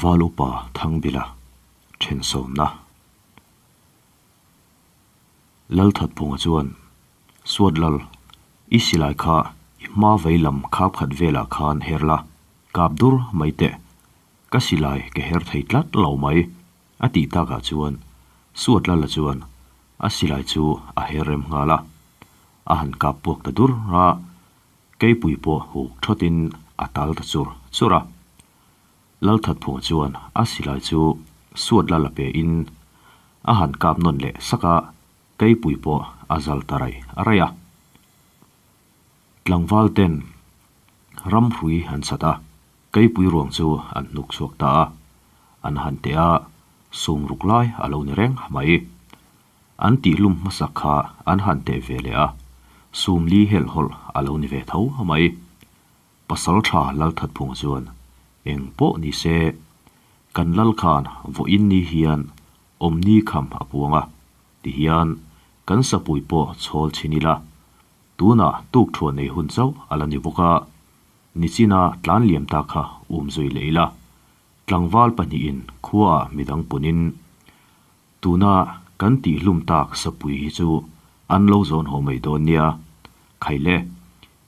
Val upa Thangbila thensawmna Lalthatphunga chuan, Suat Lal, i silai kha i hma vei lam khap khat velah khan her la, kap dur mai teh. Ka silai ka her thei tlat lo mai, a tih takah chuan Suat Lala chuan a silai chu a her rem nghal a, a han kap puak ta dur a, keipui pawh huk thawtin a tal ta chur chur a. Lalthatphunga chuan a silai chu Suat Lala pe in a han kap nawn leh sak a, keipui pawh a zal ta raih raih a. Tlangval ten ramhrui an chat a, keipui ruang chu an hnuk chhuak ta a, an han teh a, sum ruk lai a lo ni reng mai. An tihhlum hmasak kha an han teh ve leh a, sum li helh hawlh a lo ni ve tho mai. Pasal tha Lalthatphunga chuan, Eng pawh ni se, kan lal khan vawiin ni hian awmni kham a puang a, tihian kan sapui pawh chhawl chhin ila, tunah tukthuan ei hun chauh a la ni bawk a, nichina tlan liam ta kha um zui leh ila, tlangval pahnihin khuaah midang punin tuna kan tihhlum tak sapui hi chu an lo zawn haw mai dawn nia, khaile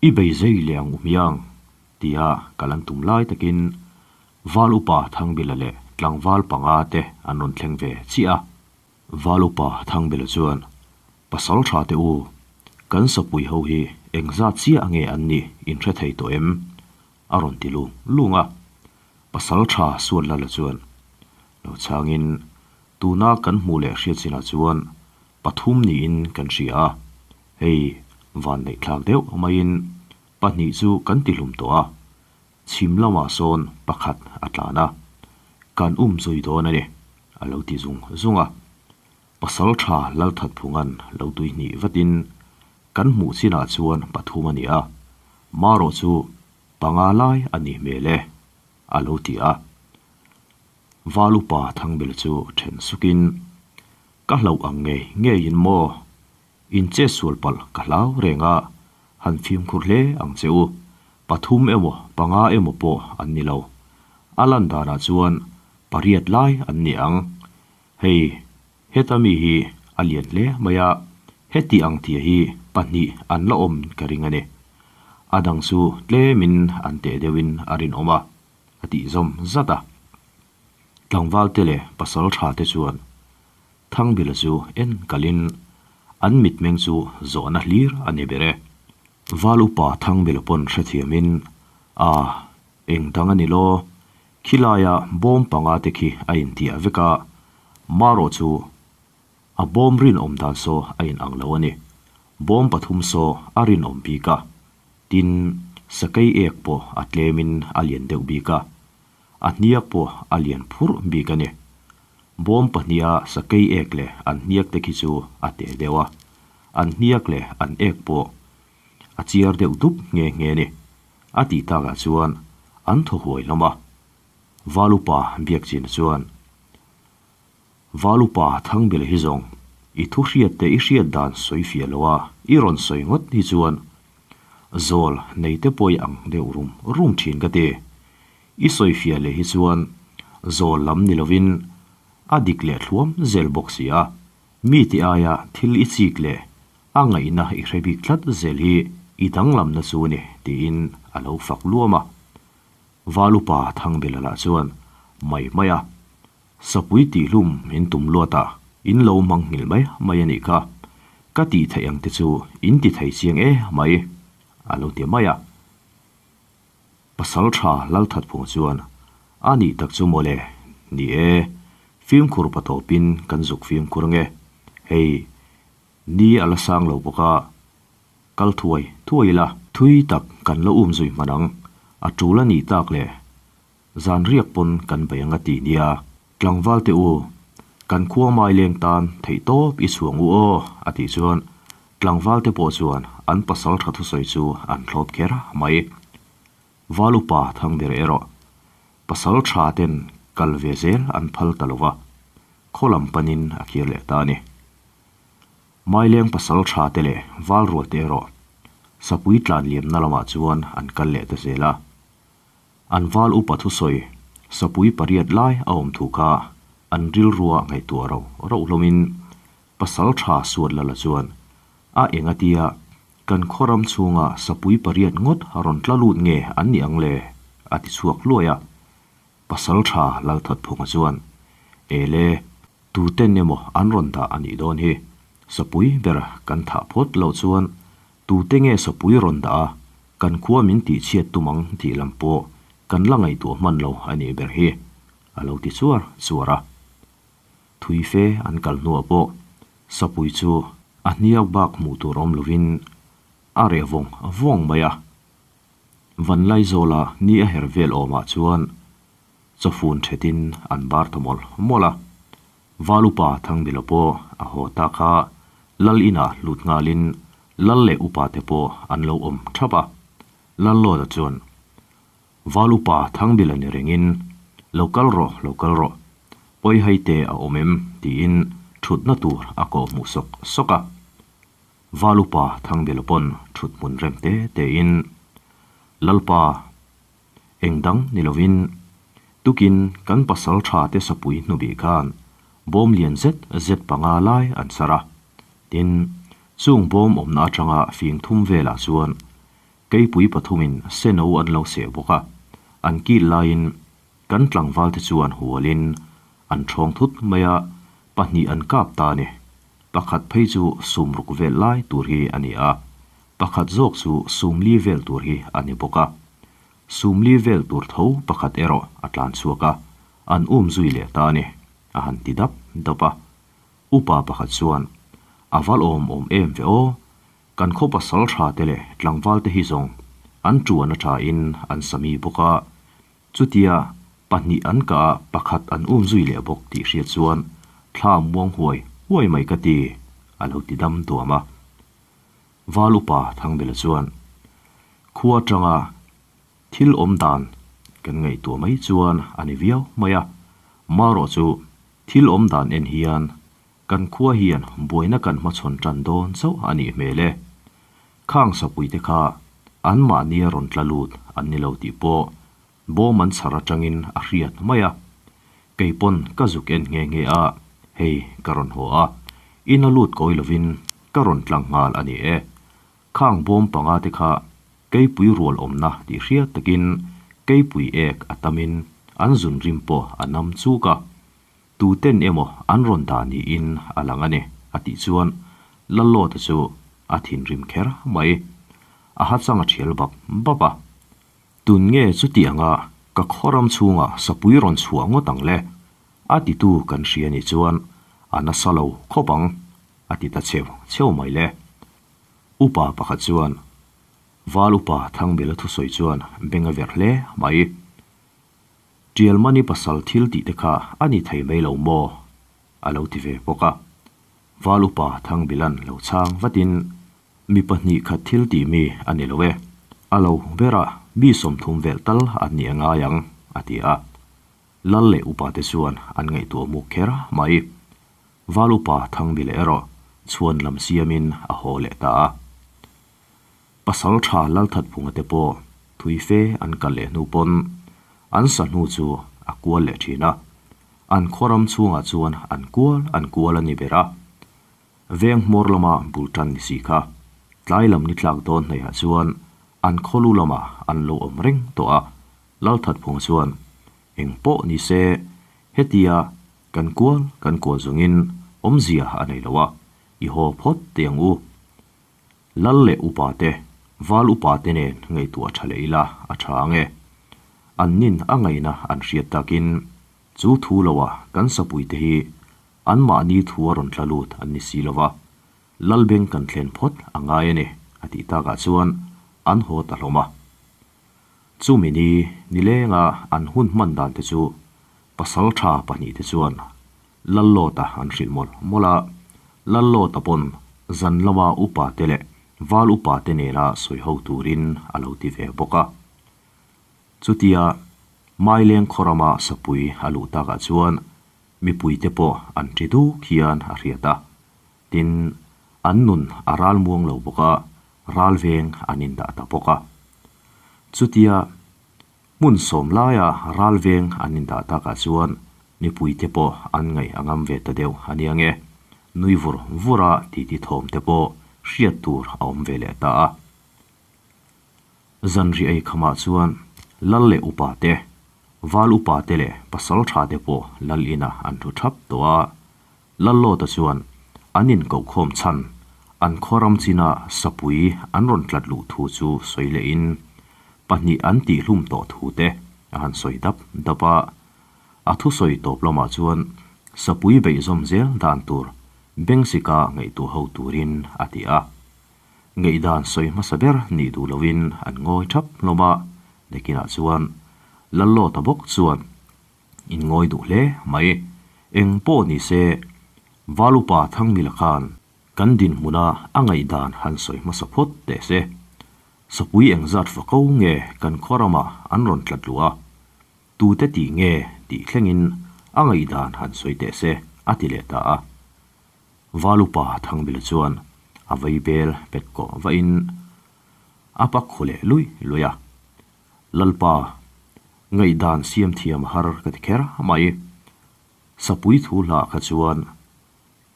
i bei zei leh ang u hmiang tia kal an tum lai takin Val upa Thangbila leh tlangval panga te an rawn thleng ve chiah a. Val upa Thangbila chuan, Pasal tha te u, kan sapui ho hi engzat chiah nge an nih in hre thei tawh em? a rawn ti lung lung a. Pasal tha Suanlala chuan, Lo chhangin, tuna kan hmuh leh hriat chinah chuan pathum niin kan hria a, hei vanneih thlak deuh maiin pahnih chu kan ti hlum tawh a, Chhim lamah sawn pakhat a tlan a, kan um zui dawn a ni, a lo ti zung zung a. Pasal tha Lalthatphunga'n lo tui hnih vatin, Kan hmuh chinah chuan pathum a ni a, marawh chu panga lai a nih hmel e, a lo ti a. Val upa Thangbel chu then sukin, Ka hlauh ang ngei ngeiin maw? In che sual palh ka hlau reng a, han fimkhur hle ang che u. Pathum emaw panga emaw pawh an ni lo. A lan danah chuan pariat lai an ni ang. Hei, heta mi hi a lian hle mai a, heti ang tia hi pahnih an la awm ka ring a ni. A dang chu tlemin an teh deuhin a rinawm a, a tih zawm zat a. Tlangval te leh pasal tha te chuan Thangbila chu en kalin an mitmeng chu zawhna hlir a ni ber e. Val upa Thangbila pawn hrethiamin, A, eng dang a ni law, khilaia bawm panga te khi a intiah vek a, marawh chu a bawm rinawm dan saw a inang lo a ni. Bawm pathum saw a rinawm bik a, tin, sakei ek pawh a tlemin a lian deuh bik a. A hniak pawh a lian phurh bik a ni. Bawm pahniha sakei ek leh an hniak te khi chu a teh deuh a, an hniak leh an ek pawh a chiar deuh dup nghe nghe a ni. A tih takah chuan an thaw huai hlawm a. Valupa Biakchina chuan, Valupa Thangbela hi zawng i thu hriat te i hriat dan sawi fiah lo a, i rawn sawi ngawt hi chuan Zawl nei te pawh i ang deuh rum rum thin ka ti. I sawi fiah leh hi chuan zawl lam ni lovin a dik leh thluam zel bawk si a, mi ti aia thil i chik leh a ngaihna i hre bik tlat zel hi i danglamna chu ni tiin a lo fak luam a. Val upa Thangbela lah chuan mai mai a, Sapui tihhlum in tum luat a, in lo hmang nghilh mai mai a nih kha. Ka tih theih ang te chu in ti thei chiang e mai, a lo ti mai a. Pasal tha Lalthatphung chuan, A nih tak chu mawle, ni e, fimkhur pa tawpin kan zuk fimkhur ange. Hei, ni a la sang lo bawk a, kal thuai thuai ila. Thui tak kan la um zui hman ang, a tul a nih tak le. Zan riak pawn kan bei ang a ti nia. Tlangval te u, kan khua mai leng tan theih tawp i chhuang u aw, a tih chuan tlangval te pawh chuan an pasal tha thusawi chu an thlawp kher mai. Val upa Thangber erawh pasal tha ten kal ve zel an phal ta lo va, khaw lam panin a kir leh ta a ni. Maileng pasal tha te leh val rual te erawh sapui tlan liamna lamah chuan an kal leh ta zel a. An val upa thusawi, Sapui pariat lai a awm thu kha an rilrua ngaihtuah ro rauh hlawmin pasal tha suat lala chuan a engatia kan khawram chhunga sapui pariat ngawt rawn tla lut nge an nih ang le? a ti chhuak hluai a. Pasal tha Lalthatphunga chuan, Ele, tuten emaw an rawn dah a nih dawn hi. Sapui ber kan thah phawt loh chuan tute nge sapui rawn dah a, kan khua min tihchhiat tum ang tih lam pawh kan la ngaihtuah hman lo a nih ber hi, a lo ti chuar chuar a. Thui fe an kal hnuah pawh sapui chu a hniak bak hmuh tur awm lovin a reh vawng vawng mai a. Vanlaizawla ni a her vel awmah chuan chawfun thetin an bar ta mawlh mawlh a. Val upa Thangbila pawh a haw ta kha Lal inah lut nghalin Lal leh upa te pawh an lo awm thap a. Lallawta chuan Val upa Thangbila ni rengin, Lo kal rawh, lo kal rawh. Pawi hai te a awm em? tiin thutna tur a kawh hmuh sawk sawk a. Val upa Thangbila pawn thut hmun rem te tein, Lalpa, eng dang ni lovin, tukin kan pasal tha te sapui hnubih khan bawm lian zet zet panga lai an char a. Tin, chung bawm awmna atanga fing thum velah chuan Keipui pathumin seno an lo seh bawk a, an kil laiin kan tlangvalte chuan hualin an ṭhawng thut mai a, pahnih an kap ta a ni. Pakhat phei chu sum ruk vel lai tur hi a ni a, pakhat zawk chu sum li vel tur hi a ni bawk a. Sum li vel tur tho pakhat erawh a tlan chhuak a, an um zui leh ta a ni, a han ti dap dap a. Upa pakhat chuan, A val awm awm em ve aw, Kan khaw pasal tha te leh tlangval te hi zawng an tuan a tha in an sami bawk a, chutia pahnih an kah a pakhat an um zui leh bawk tih hriat chuan thla muang huai huai mai ka ti, a lo ti dam duam a. Val upa Thangbela chuan khua atanga thil awm dan kan ngaihtuah mai chuan a ni viau mai a, marawh chu thil awm dan en hian Kan khua hian buaina kan hmachhawn tan dawn chauh a nih hmel e. Khang sapuite kha anmahnia rawn tla lut an ni lo tih pawh bawm an chhar atangin a hriat mai a. Kei pawn ka zuk en nghe nghe a, hei ka rawn haw a, ina lut kawi lovin ka rawn tlang nghal a ni e. Khang bawm panga te kha keipui rual awmna tih hriat takin keipui ek a tamin an zun rim pawh a nam chuk a. Tuten emaw an rawn dah niin a lang a ni, a tih chuan Lallawta chu a thinrim kher mai. A ha chang a thial bap bap a. Tun nge chuti anga ka khawram chhungah sapui rawn chhuah ngawt ang le? A titu kan hria nih chuan a nasa lo khawp ang, a ti ta cheu cheu mai le. Upa pakhat chuan Val upa Thangbela thusawi chuan beng a verh hle mai. Tialmani pasal thil tih te kha a ni thei mai lo maw? a lo ti ve bawk a. Val upa Thangbilan lo chhang vatin, Mi pahnih khat thil tih mi a ni lo e, a lo berah mi 30 vel tal an ni a ngai ang, a ti a. Lal leh upa te chuan an ngaihtuah muk kher mai. Val upa Thangbila erawh chhuan lam siamin a haw leh ta a. Pasal tha Lalthatphunga te pawh thui fe an kal leh hnu pawn an sa hnu chu a kual leh thin a, an khawram chhungah chuan an kual an kual a ni ber a. Veng hmawr lama bul tan ni si kha tlai lam ni tlak dawn hnaihah chuan an khawlu lamah an lo awm reng tawh a, Lalthatphunga chuan eng pawh ni se hetia kan kual kan kual zawngin awmzia a nei lo a, i haw phawt teh ang u. Lal leh upa te, val upa te nen ngaihtuah tha leh ila a tha ang e. An nin a ngaihna an hriat takin chu thu loah kan sapui te hi anmahni thu a rawn tla lut an ni si lova, Lalbeng kan thlen phawt a ngai a ni a tih takah chuan an haw ta hlawm a. Chumi ni nilenga an hun hman dan te chu pasal tha pahnih te chuan Lallawta an hrilh mawlh mawlh a, Lallawta pawn zan lama upa te leh val upa te nena sawi ho turin a lo ti ve bawk a. Chutia Maileng khaw rama sapui a luh takah chuan mipui te pawh an ṭi duk hian a hriat a, tin, an nun a ral muang lo bawk a, ral veng an indah ta bawk a. Chutia. Hmun sawm laia ral veng an indah takah chuan mipuite pawh an ngaih a ngam ve ta deuh a nia nge, nui vur vura titi thawm te pawh hriat tur a awm ve leh ta a. Zanriah ei khamah chuan lal leh upa te, val upa te leh pasal tha te pawh lal inah an thu thap tawh a. Lallawta chuan an inkohkhawm chhan an khawram china sapui an rawn tlat luh thu chu sawi lehin pahnih an tihhlum tawh thu te a han sawi dap dap a. A thusawi tawp lamah chuan sapui beihzawm zel dan tur Bengsika ngaihtuah ho turin a ti a. Ngaihdan sawi hmasa ber nih duh loin an ngawi thap hlawm a, nakinah chuan Lallawta bawk chuan in ngawi duh hle mai. Eng pawh ni se, Valupa Thangmila khan kan dinhmuna a ngaihdan han sawi hmasa phawt teh se. Sapui engzat fako nge kan khaw ramah an rawn tlat luh a, tute tih nge tih thlengin a ngaihdan han sawi teh se a ti leh ta a. Valupa Thangbila chuan a vei bel pet kawh vahin a pak khu leh luih luih a. Lalpa, ngaihdan siam thiam a har ka ti kher mai. Sapui thu hlah kha chuan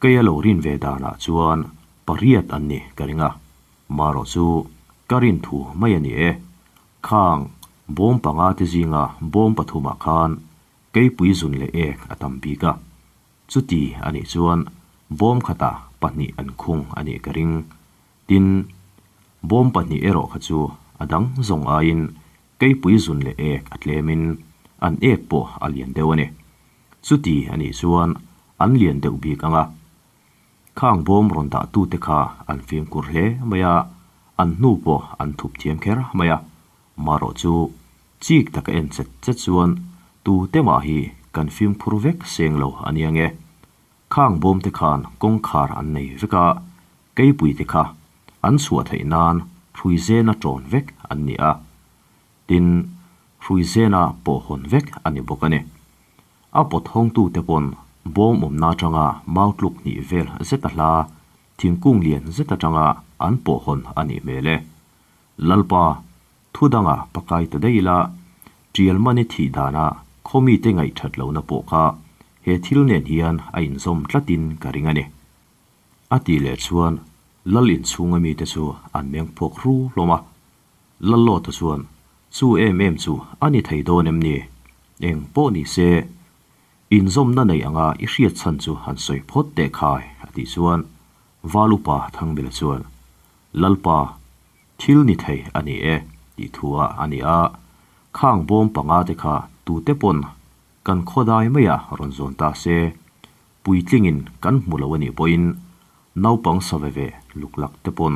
kei a lo rin ve danah chuan pariat an ni ka ring a, marawh chu ka rin thu mai a ni e. Khang bawm panga te zinga bawm pathumah khan keipui zun leh ek a tam bik a, chuti a nih chuan bawm khatah pahnih an khung a nih ka ring. Tin, bawm pahnih erawh kha chu a dang zawng aiin keipui zun leh ek a tlemin an ek pawh a lian deuh a ni. Chuti a nih chuan an lian deuh bik ang a. Khang bawm rawn dah tute kha an fimkhur hle mai a, an hnu pawh an thup thiam kher mai a. Marawh chu chik taka en chet chet chuan tute mah hi kan fimkhur vek seng lo a nia nge. Khang bawm te khan kawngkhar an nei vek a, keipui te kha an chhuah theih nan hruizena ṭawn vek an ni a, tin, hruizena pawh hawn vek a ni bawk a ni. A pawt hawngtute pawn bawm awmna atanga mau tluk hnih vel zet a hla, thingkung lian zet atanga an pawh hawn a nih hmel e. Lalpa, thu danga pakai ta daih ila, Tial mani thih dana khaw mite ngaihthat lohna pawh kha he thil nen hian a inzawm tlatin ka ring a ni. A tih leh chuan Lal inchhunga mite chu an meng phawk hru hlawm a. Lallawta chuan, Chu em em chu a ni thei dawn em ni? Eng pawh ni se, inzawmna nei anga i hriat chhan chu han sawi phawt teh khai, a tih chuan Val upa Thangbila chuan, Lalpa, thil ni thei a ni e, tih thu a a ni a, khang bawm panga te kha tute pawn kan khawdai maiah rawn zawn ta se, Puitlingin kan hmu lo a nih pawhin naupang sa ve ve luklak te pawn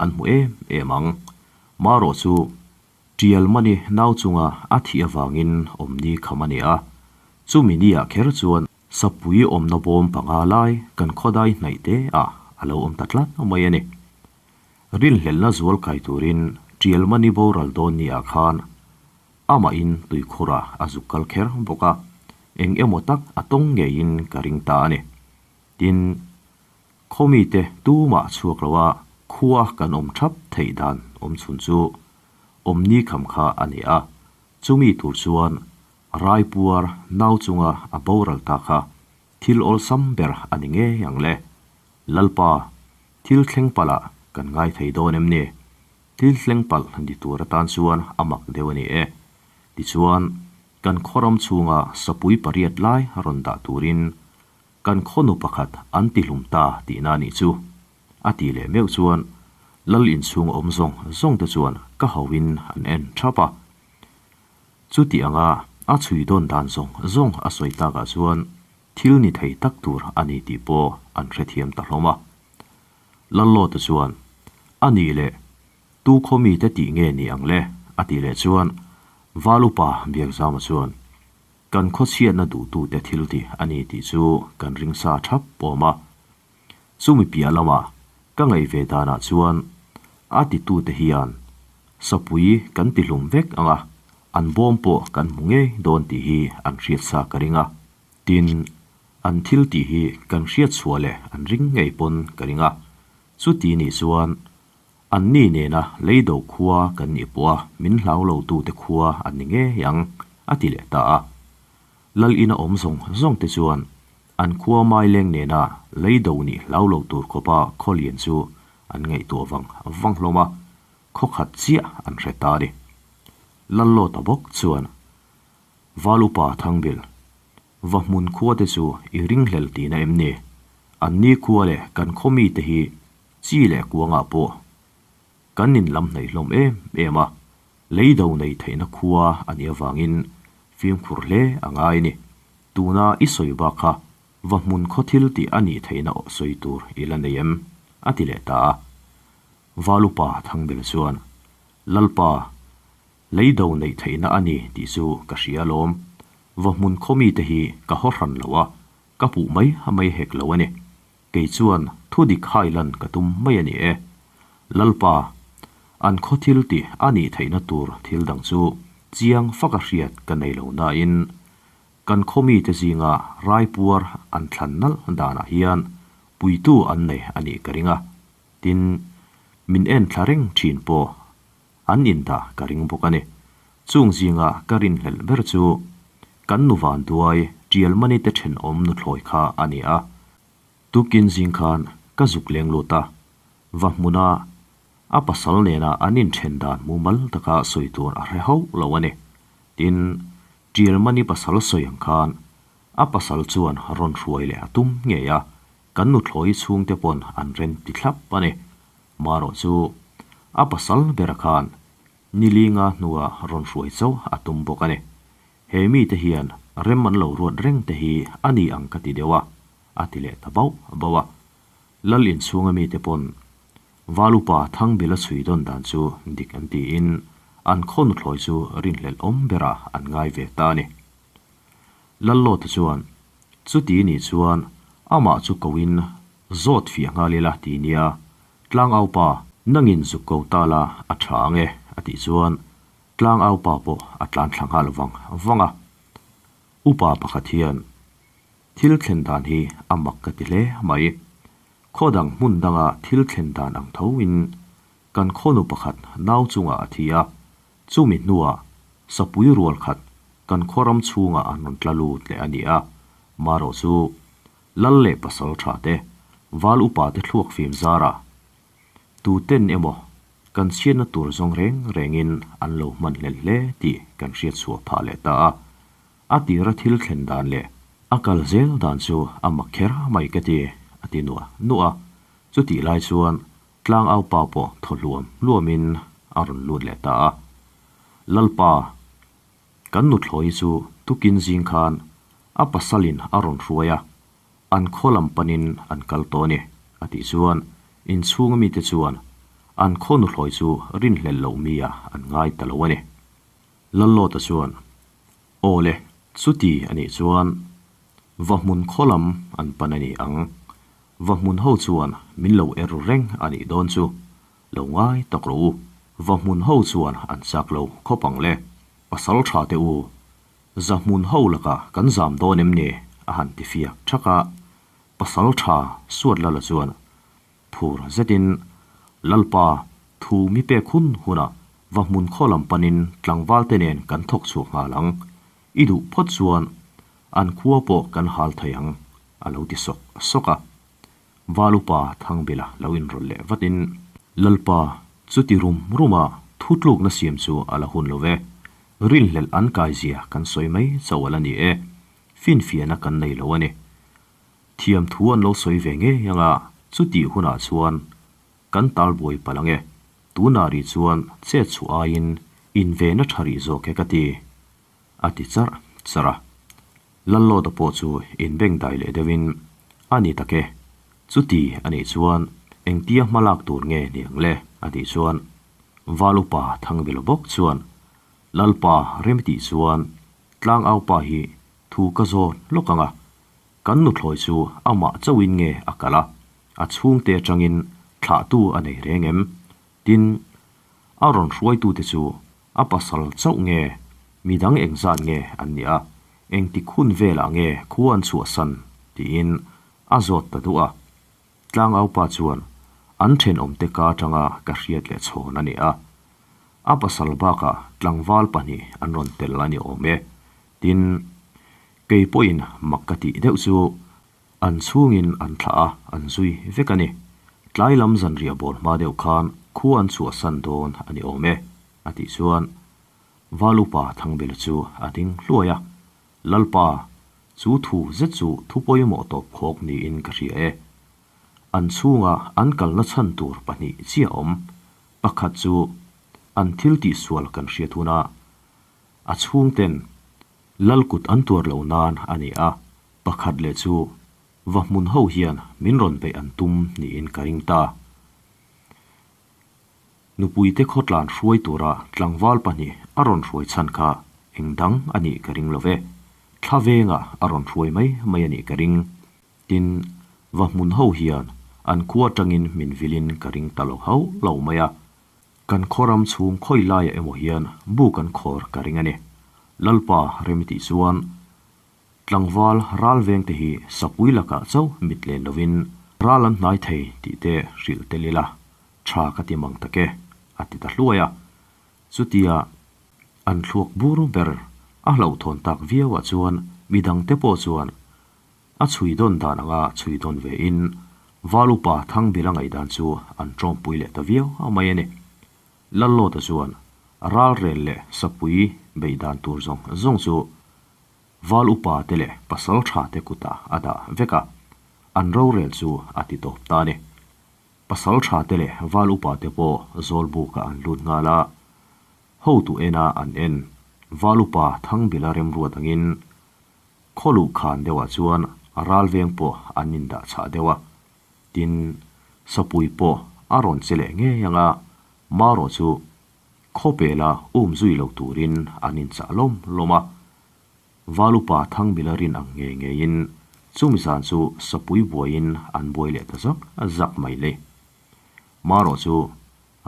an hmu em em ang. Marawh chu Tial mani nau chunga a thih avangin awmni kham a ni a, chumi ni ah kher chuan sapui awmna bawm panga lai kan khawdai hnaih te ah a lo awm ta tlat mai a ni. Rinhlelhna zual kai turin Tial mani boral dawn ni ah khan Amahin tuikhur ah a zuk kal kher bawk a, eng emaw tak a tawng ngeiin ka ring ta a ni. Tin, khaw mite tumah chhuak lo a, khua kan awm thap theih dan awm chhun chu awmni kham kha a ni a, chumi tur chuan raipuar nau chunga a boral ta kha thil awlsam ber a ni ngei ang le. Lalpa, thil thleng palh ah kan ngai thei dawn em ni? Thil thleng palh ni tur atan chuan a mak deuh a ni e. Tichuan, kan khawram chhunga sapui pariat lai rawn dah turin kan khawnu pakhat an ti hlum ta tihna a nih chu. A tih leh meuh chuan Lal inchhung awm zawng zawng te chuan ka hauhin an en thap a. Chuti anga a chhui dawn dan zawng zawng a sawi takah chuan thil ni thei tak tur a ni tih pawh an hrethiam ta hlawm a. Lallawta chuan, A nih leh, tu khaw mite tih nge ni ang le? a tih leh chuan Val upa Biakzama chuan, Kan khawchhiatna duhtute thil tih a ni tih chu kan ring sa thap awm a. Chumi piah lamah ka ngaih ve danah chuan a titute hian sapui kan tihlum vek ang a, an bawm pawh kan hmu ngei dawn tih hi an hriat sa ka ring a. Tin, an thil tih hi kan hriat chhuah leh an ring ngei pawn ka ring a, chuti nih chuan An ni nena leido khua kan nih pawha min hlau lo tute khua an ni ngei ang, a ti leh ta a. Lal ina awm zawng zawng te chuan an khua Maileng nena leido nih hlau lo tur khawpa khaw lian chu an ngaihtuah vang vang hlawm a, khaw khat chiah an hre ta a ni. Lallawta bawk chuan Valupa Thangbil, Va hmun khua te chu i ringhlel tihna em ni? An ni khua leh kan khaw mite hi chi leh kuangah pawh kan inlam hnaih hlawm em em a, leido nei theihna khua a nih avangin fimkhur hle a ngai a ni. Tuna i sawi bak kha va hmun khaw thil tih a nih theihna sawi tur i la nei em? a ti leh ta a. Valupa Thangbel chuan, Lalpa, Leido neih theihna a ni tih chu ka hria alawm. Va hmun khaw mite hi ka haw hran lo a, ka puh mai mai hek lo a ni. Kei chuan thu dik hailan ka tum mai a ni e. Lalpa, an khaw thil tih a nih theihna tur thil dang chu chiang faka hriat ka nei lo nain, kan khaw mite zinga raipuar an thlan nalh danah hian puitu an nei a nih ka ring a. Tin, min en thla reng thin pawh An indah ka ring bawk a ni. Chung zinga ka rinhlelh ber chu kan nu vanduai Tialmani te thenawm nuthlawi kha a ni a. Tukin zing khan ka zuk leng lut a, va hmuna a pasal nena an inthen dan mumal taka sawi tur a hre hauh lo a ni. Tin, Tialmani pasal sawi ang khan a pasal chuan rawn hruai leh a tum ngei a, kan nuthlawi chhungte pawn an rem ti thlap a ni. Marawh chu a pasal bera khan nilinga hnua rawn hruai chauh a tum bawk a ni. He mite hian rem an lo ruat reng te hi a ni ang ka ti deuh a, a ti leh ta bauh bauh a. Lal inchhunga mite pawn Valupa Thangbila chhui dawn dan chu dik an tiin an khaw nuthlawi chu rinhlelh awm berah an ngai ve ta a ni. Lallawta chuan chuti nih chuan amah chu koin Zawt fiah nghal ila ti nia, Tlangaupa, nangin zuk ko ta la a tha ang e, a tih chuan Tlangaupa pawh a tlan thla nghal vang vang a. Upa pakhat hian, Thil thlen dan hi a mak ka ti hle mai. Khaw dang hmun danga thil thlen dan ang tho in kan khawnu pakhat nau chungah a thi a, chumi hnuah sapui rual khat kan khaw ram chhungah an rawn tla lut leh a ni a, marawh chu Lal leh pasal tha te, val upa te thluak fim zara tu ten emaw kan chhiatna tur zawng reng rengin an lo hman hlel hle tih kan hriat chhuah phah leh ta a. A tira thil thlen dan leh a kal zel dan chu a mak kher mai ka ti, a ti nuah nuah a. Chutih lai chuan Tlangau pa pawh thaw hluam hluamin a rawn lut leh ta a. Lalpa, Kan nuthlawi chu tukin zing khan a pasalin a rawn hruai a, an khaw lam panin an kal tawh a ni, a tih chuan inchhunga mite chuan an khaw nuthlawi chu rinhlelh loh mi ah an ngai ta lo a ni. Lallawta chuan, Aw le, chuti a nih chuan va hmun khaw lam an pan a ni ang, va hmun ho chuan min lo er reng a nih dawn chu, Lo ngai tak rawh u, va hmun ho chuan an chak lo khawp ang le. Pasal tha teh u, za hmun ho lakah kan zam dawn em ni? a han ti fiak thak a. Pasal tha suat lala chuan phur zetin, Lalpa, thu mi pek hun hunah va hmun khaw lam panin tlangval te nen kan thawk chhuak nghal ang. I duh phawt chuan an khua pawh kan hal thei ang, a lo ti sawk sawk a. Valupa Thangbila lo inrawlh leh vatin, Lalpa, chuti rum ruma thu tlukna siam chu a la hun lo ve. Rinhlelh an kaizia kan sawi mai chauh a la ni e. Finfiahna kan nei lo a ni. Thiam thu an lo sawi ve ngei anga chutih hunah chuan kan talbuai palh ang e. Tunah rih chuan chet chhuah aiin invehna tha rih zawk e ka ti. A ti charh charh a. Lallawta pawh chu inbengdai leh deuhin, A ni tak e, chuti a nih chuan engtia hma lak tur nge ni ang le? a tih chuan Val upa Thangvela bawk chuan, Lalpa rem tih chuan Tlangaupa hi thu ka zawn lawk ang a, kan nuthlawi chu amah chauhin nge a kal a, a chhungte atangin thlahtu a nei reng em? Tin, a rawn hruaitute chu A pasal chauh nge? Midang engzat nge an nih a? Engtik hun velah nge khua an chhuahsan? tiin a zawt ta duh a. Tlangaupa chuan An thenawmte ka atanga ka hriat leh chhawn a ni a. A pasal bakah tlangval pahnih an rawn tel a ni awm e. Tin, kei pawhin mak ka tih deuh chu an chhungin an thlah a, an zui vek a ni. Tlai lam zanriah bawl hma deuh khan khua an chhuahsan dawn a ni awm e, a tih chuan Valupa Thangbela chu a ding hluai a. Lalpa, chu thu zet chu thu pawimawh tawp khawk niin ka hria e. An chhunga an kalna chhan tur pahnih chiah awm. Pakhat chu an thil tihsual kan hriat huna a chhungten Lalkut an tuar loh nan a ni a, pakhat leh chu va hmun ho hian min rawn beih an tum niin ka ring ta. Nupuite khawtlan hruai tura tlangval pahnih a rawn hruai chhan kha eng dang a nih ka ring lo ve. Thla vengah a rawn hruai mai mai a nih ka ring. Tin, va hmun ho hian an khua atangin min vilin ka ring ta lo hauh lo mai a. Kan khaw ram chhung khawi laiah emaw hian bu kan khawr ka ring a ni. Lalpa rem tih chuan tlangval ral vengte hi sapui lakah chauh mit len lovin ral an hnai thei tih te hrilh tel ila tha ka ti mang tak e, a ti ta hluai a. Chutia an thluak bur ber a hlauhthawn tak viauah chuan midangte pawh chuan A chhui dawn dan anga chhui dawn ve in Val upa Thangbila ngaihdan chu an tawmpui leh ta viau mai a ni. Lallawta chuan ralrel leh sapui beih dan tur zawng zawng chu Val upa te leh pasal tha te kutah a dah vek a, an rorel chu a ti tawp ta a ni. Pasal tha te leh Val upa te pawh Zawlbukah an lut nghal a, hotu ena an en Val upa Thangbila remruat angin Khaw luh khan deuhah chuan ral veng pawh an indah chhah deuh a, tin, sapui pawh a rawn che leh ngei ang a, marawh chu khaw pela um zui lo turin an inchah lawm lawm a. Val upa Thangbila rin ang ngei ngeiin chumi zan chu sapui buaiin an buai leh ta zak zak mai le. Marawh chu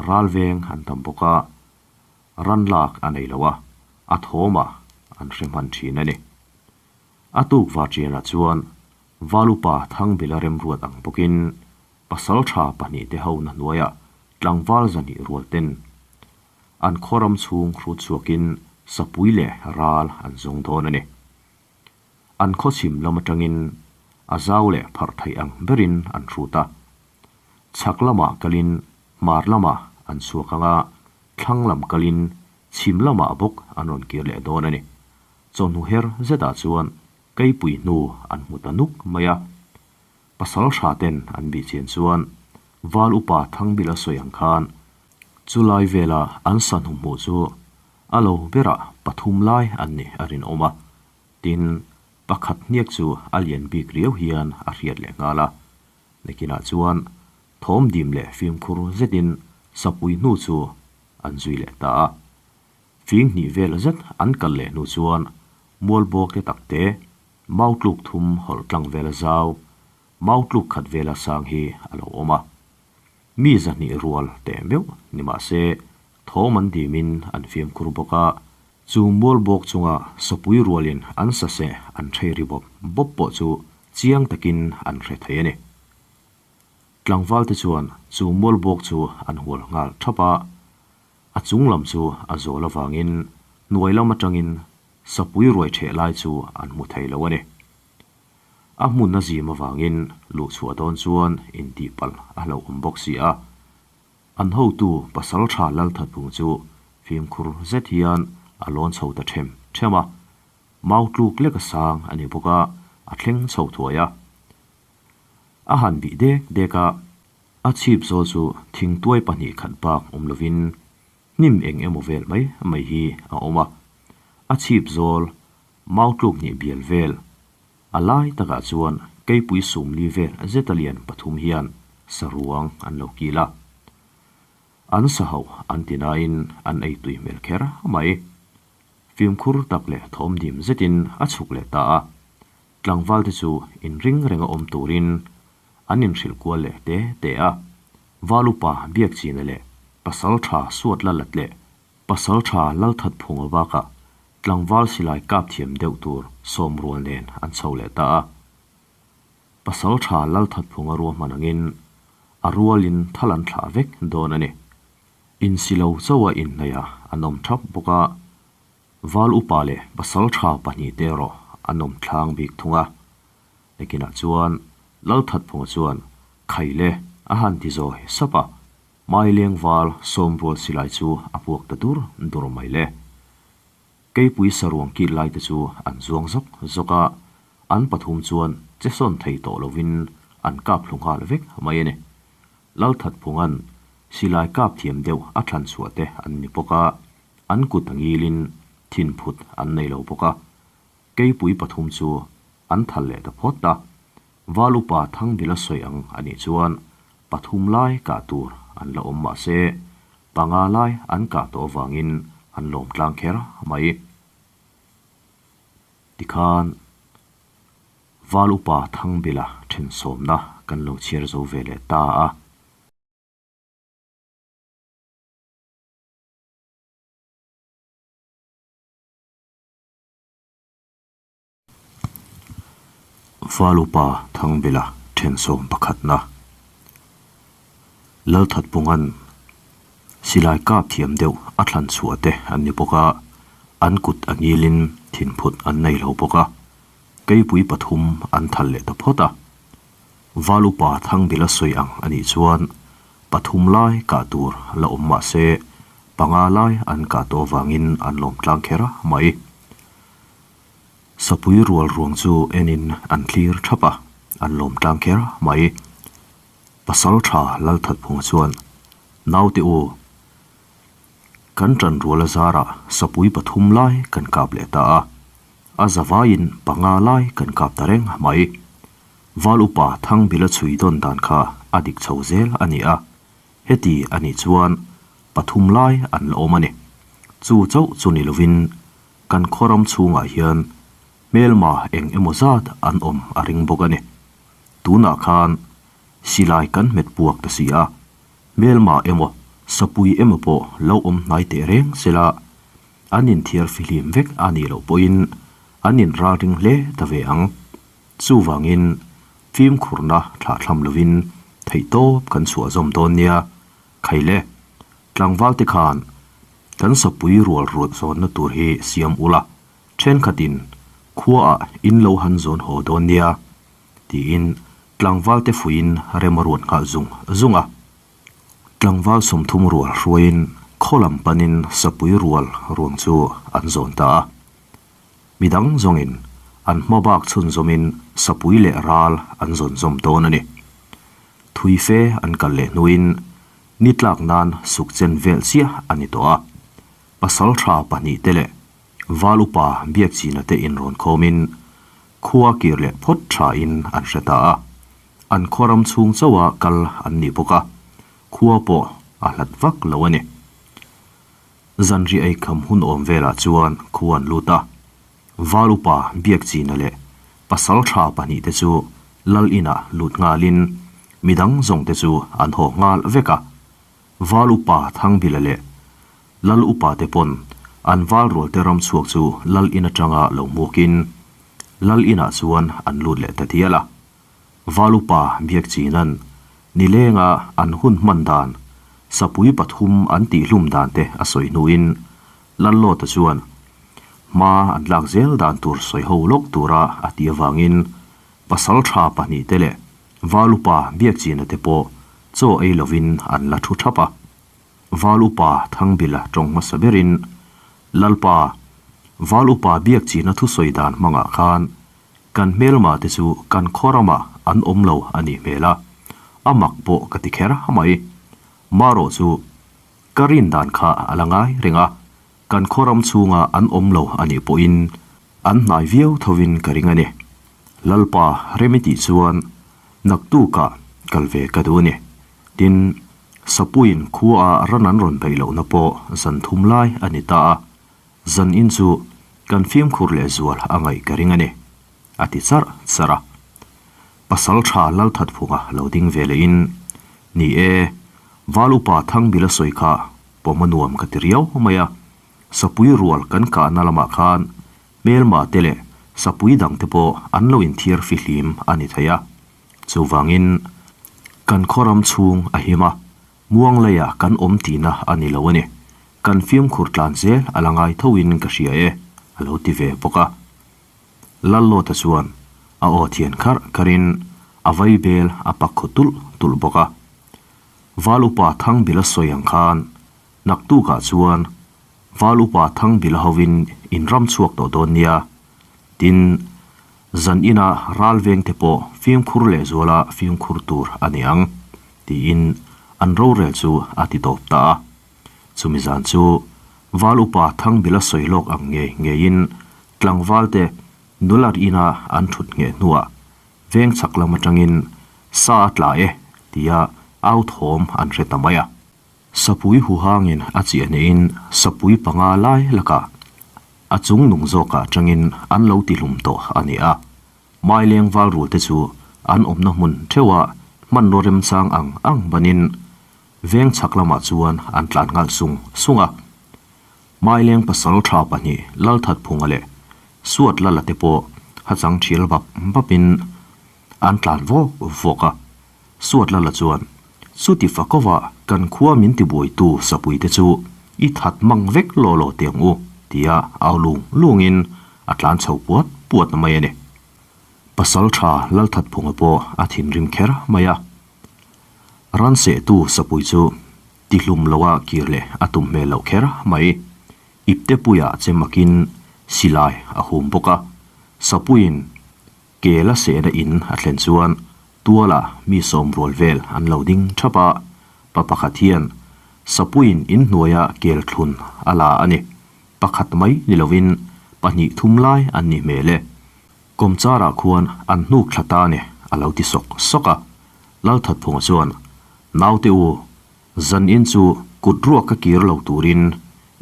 ral veng an tam bawk a, Ran lak a nei lo a, a thawmah an hre hman thin a ni. A tuk Vachianah chuan Valupa Thangbila remruat ang bawkin pasal tha pahnih te ho na hnuaiah tlangval zahnih rual ten an khaw ram chhung hrut chhuakin sapui leh ral an zawng dawn a ni. An khaw chhim lam atangin a zau leh pharh theih ang berin an hrut a. Chhak lamah kalin hmar lamah an chhuak ang a, thlang lam kalin chhim lamah bawk an rawn kir leh dawn a ni. Chawhnu her zetah chuan keipui hnu an hmu ta nuk mai a. Pasal hra ten an bih chian chuan Val upa Thangbila sawi ang khan chulai vela an sa hnu hmuh chu a lo berah pathum lai an nih a rinawm a. Tin, pakhat hniak chu a lian bik riau hian a hriat leh nghal a. Nakinah chuan thawm dim leh fimkhur zetin sapui hnu chu an zui leh ta a. Fing hnih vel zet an kal leh hnu chuan mualbawk te tak te, mau tluk thum hawlh tlang vela zau, mau tluk khat vela sang hi a lo awm a. Mi zahnih rual teh meuh ni mah se thawm an dimin an fimkhur bawk a, chu mualbawk chunga sapui rualin an saseh an hrei ri bawp bawp pawh chu chiang takin an hre thei a ni. Tlangvalte chuan chu mualbawk chu an hual nghal thap a, a chung lam chu a zawl avangin hnuai lam atangin sapui ruai theh lai chu an hmu thei lo a ni. A hmun a zim avangin luhchhuah dawn chuan intihpalh a hlauhawm bawk si a. An hotu pasal tha Lalthatphung chu fimkhur zet hian a lawn chho ta them them a, mau tluk lek a sang a ni bawk a, a thleng chho thuai a. A han bih dek dek a, a chhip zawl chu thingtuai pahnih khat bak awm lovin hnim eng emaw vel mai mai hi a awm a, a chhip zawl mau tluk hnih bial vel A lai takah chuan keipui sumli vel zeta lian pathum hian saruang an lo kil a. An sa hauh an ti nain an ei tui hmel kher mai. Fimkhur tak leh thawmdim zetin a chhuk leh ta a. Tlangvalte chu inring renga awm turin an inhrilh kual leh te te a. Valupa Biakchina leh Pasal tha Suat Lalat leh Pasal tha Lalthatphunga bakah tlangval silai kap thiam deuh tur sawmrual nen an chho leh ta a. Pasal tha Lalthatphunga ruahman angin A rualin thal an thlah vek dawn a ni. Insi lo chauha inhnaih ah an awm thap bawk a, Val upa leh pasal tha pahnihte erawh an awm thlang bik thung a. Nakinah chuan Lalthatphunga chuan Khaile a han ti zawi sap a, Maileng val sawmrual silai chu a puak ta dur dur mai le. Keipui saruang kit lai te chu an zuang zawk zawk a, an pathum chuan che sawn thei tawh lovin an kap hlu nghal vek mai a ni. Lalthatphunga'n silai kap thiam deuh a thlan chhuah te an ni bawk a, an kut a ngilin thinphut an nei lo bawk a. Keipui pathum chu an thal leh ta phawt a, Val upa Thangbila sawi ang a nih chuan pathum lai kah tur an la awm mah se, panga lai an kah tawh avangin an lawm tlang kher mai. Tikhan Val upa Thangbila thensawmna kan lo chhiar zo ve leh ta a. Valupa Thangbila thensawm pakhatna Lalthatpunga'n silai kap thiam deuh a thlan chhuah te an ni bawk a, an kut a ngilin thinphut an nei lo bawk a, keipui pathum an thal leh ta phawt a. Valupa Thangbila sawi ang a nih chuan pathum lai kah tur la awm mah se panga lai an kah tawh avangin an lawm tlang kher mai. Sapui rual ruang chu enin an thlir thap a, an lawm tlang kher mai. Pasal tha Lalthatphunga chuan, Naute u, kan ṭan rual a zarah sapui pathum lai kan kap leh ta a, a zavaiin panga lai kan kap ta reng mai. Val upa Thangbila chhui dawn dan kha a dik chho zel a ni a, heti a nih chuan pathum lai an la awm a ni. Chu chauh chu ni lovin Kan khaw ram chhungah hian hmelma eng emaw zat an awm a ring bawk a ni. Tunah khan silai kan hmet puak ta si a, hmelma emaw sapui emaw pawh lo awm hnai teh reng sela, an inthiar fihlim vek a nih loh pawhin an inralring hle ta ve ang. Chuvangin fimkhurna thlahthlam lovin theihtawp kan chhuah zawm dawn nia, Khaile, tlangval te khan kan sapui rual ruat zawnna tur hi siam ula, thenkhatin khuaah in lo han zawn haw dawn nia, tiin tlangval te fuiin rem a ruat nghal zung zung a. Tlangval 30 rual hruaiin khaw lam panin sapui rual ruang chu an zawn ta a. Midang zawngin an hma bak chhunzawmin sapui leh ral an zawn zawm dawn a ni. Thui fe an kal leh hnuin ni tlak nan suk chen vel chiah a ni tawh a. Pasal tha pahnih te leh Val upa Biakchina te inrawn khawmin khua kir leh phawt tha in an hre ta a. An khaw ram chhung chauha kal an ni bawk a, khua pawh a hlat vak lo a ni. Zanriah ei kham hun awm velah chuan khua an lut a. Val upa Biakchina leh pasal tha pahnih te chu lal inah lut nghalin midang zawng te chu an haw nghal vek a. Val upa Thangbila leh lal upa te pawn an val rual te ram chhuak chu lal in atanga lo hmukin lal inah chuan an lut leh ta dial a. Val upa Biakchina'n nilenga an hun hman dan, sapui pathum an tihhlum dan te a sawi hnuin Lallawta chuan hma an lak zel dan tur sawi ho lawk tura a tih avangin pasal tha pahnih te leh Val upa Biakchina te pawh chaw ei lovin an la thu thap a. Val upa Thangbila tawng hmasa berin Lalpa, Val upa Biakchina thusawi dan hmangah khan Kan hmelma te chu kan khaw ramah an awm lo a nih hmel a, a mak pawh ka ti kher mai. Marawh chu ka rin dan kha a la ngai reng a, kan khaw ram chhunga an awm lo a nih pawhin an hnai viau thovin ka ring a ni. Lalpa rem i tih chuan naktukah kal ve ka duh a ni. Tin, Sapuiin khua-a ran an rawn beih lohna pawh zan thum lai a ni ta a, Zan in chu kan fimkhur leh zual a ngaih ka ring a ni, a ti charh charh a. Pasal tha Lalthatphunga lo ding ve leh in, Ni e, Val upa Thangbila sawi kha pawm a nuam ka ti riau mai a, sapui rual kan kahna lamah khan hmelma te leh sapui dang te pawh an lo inthiar fihlim a ni thei a, chuvangin. Kan khaw ram chhung a him a, muang leiah kan awm tihna a ni lo a ni. Kan fimkhur tlan zel a la ngai thoin ka hria e, a lo ti ve bawk a. Lallawta chuan a aw thian kharh kharhin a vai bel a pak khaw tulh tulh bawk a. Val upa Thangbila sawi ang khan naktukah chuan Val upa Thangbila hovin in ram chhuak tawh dawn nia. Tin, zan ina ral vengte pawh fimkhur lehzuala fimkhur tur a ni ang, tiin an rorel chu a ti tawp ta a. Chumi zan chu Val upa Thangbila sawi lawk ang ngei ngeiin Tlangvalte nular ina an thut ngheh hnuah veng chhak lam atangin sa a tla e tia au thawm an hre ta mai a. Sapui huhangin a chiah hnehin sapui panga lai lakah a chung nung zawkah atangin an lo tihlum tawh a ni a. Maileng valrulte chu an awmna hmun theuhah hmanraw remchang ang ang banin veng chhak lamah chuan an tlan nghal sung sung a. Maileng pasal tha pahnih Lalthatphunga leh Suat Lala te pawh hachang thial bap bapin an tlan vawk vawk a. Suat Lala chuan, Chuti fakova kan khua min tibuaitu sapuite chu i that mang vek law law teh ang u, tia au lung lungin a tlan chho puat puat mai a ni. Pasal tha Lalthatphunga pawh a thinrim kher mai a. Ransehtu sapui chu Tihlum loa kir leh a tum hmel loh kher mai. Iptepuia che makin silai a hum bawk a, Sapuiin ke la sehna in a thlen chuan tuala mi sawm rual vel an lo ding thap a, pa pakhat hian Sapuiin in hnuaia kel thlun a la a ni. Pakhat mai ni lovin pahnih thum lai an ni hmel e. Kawmcharah khuan an hnuk thla ta ni a lo ti sawk sawk a. Lalthatphunga chuan, Naute u, zan in chu kut ruak ka kir lo turin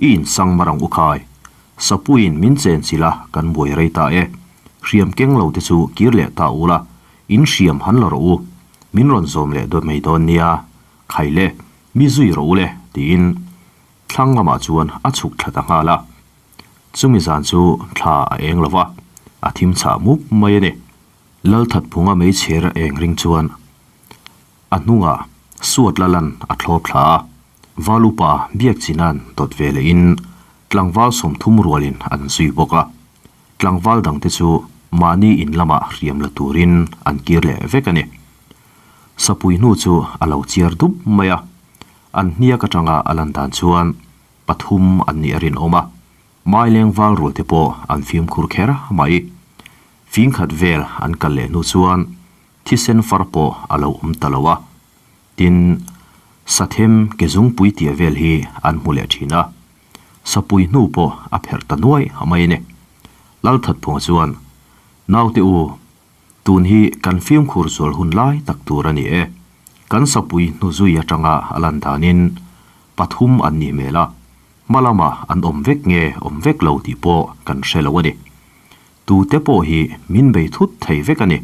i insang mar ang u khai. Sapuiin min chen chilh a kan buai rei ta e. Hriam keng lo te chu kir leh ta ula, in hriam han la rawh u. Min rawn zawm leh dawt mai dawn nia, khai le, mi zui rawh u le, tiin thlang lamah chuan a chhuk thla ta nghal a. Chumi zan chu thla a eng lo va, a thim chhah mup mai a ni. Lalthatphunga meichher eng ring chuan a hnungah suat la lan a thlawp thla a, Valupa Biakchina'n dawt ve lehin tlangval 30 rualin an zui bawk a, tlangval dangte chu mahni in lamah hriam la turin an kir leh vek a ni. Sapui hnu chu a lo chiar dup mai a, an hniak atanga a lan dan chuan pathum an nih a rinawm a, Maileng val rualte pawh an fimkhur kher mai. Fingkhat vel an kal leh hnu chuan thisen far pawh a lo awm ta lo a. Tin, Sathem ke zungpui tia vel hi an hmu leh thin a. Sapui hnu pawh a pherh ta nuai mai a ni. Lalthatphunga chuan, Naute u, tun hi kan fimkhur zual hun lai tak tur a ni e. Kan sapui hnu zui atanga a lan danin pathum an nih hmel a. Hma lamah an awm vek nge awm vek lo tih pawh kan hre lo a ni. Tute pawh hi min bei thut thei vek a ni.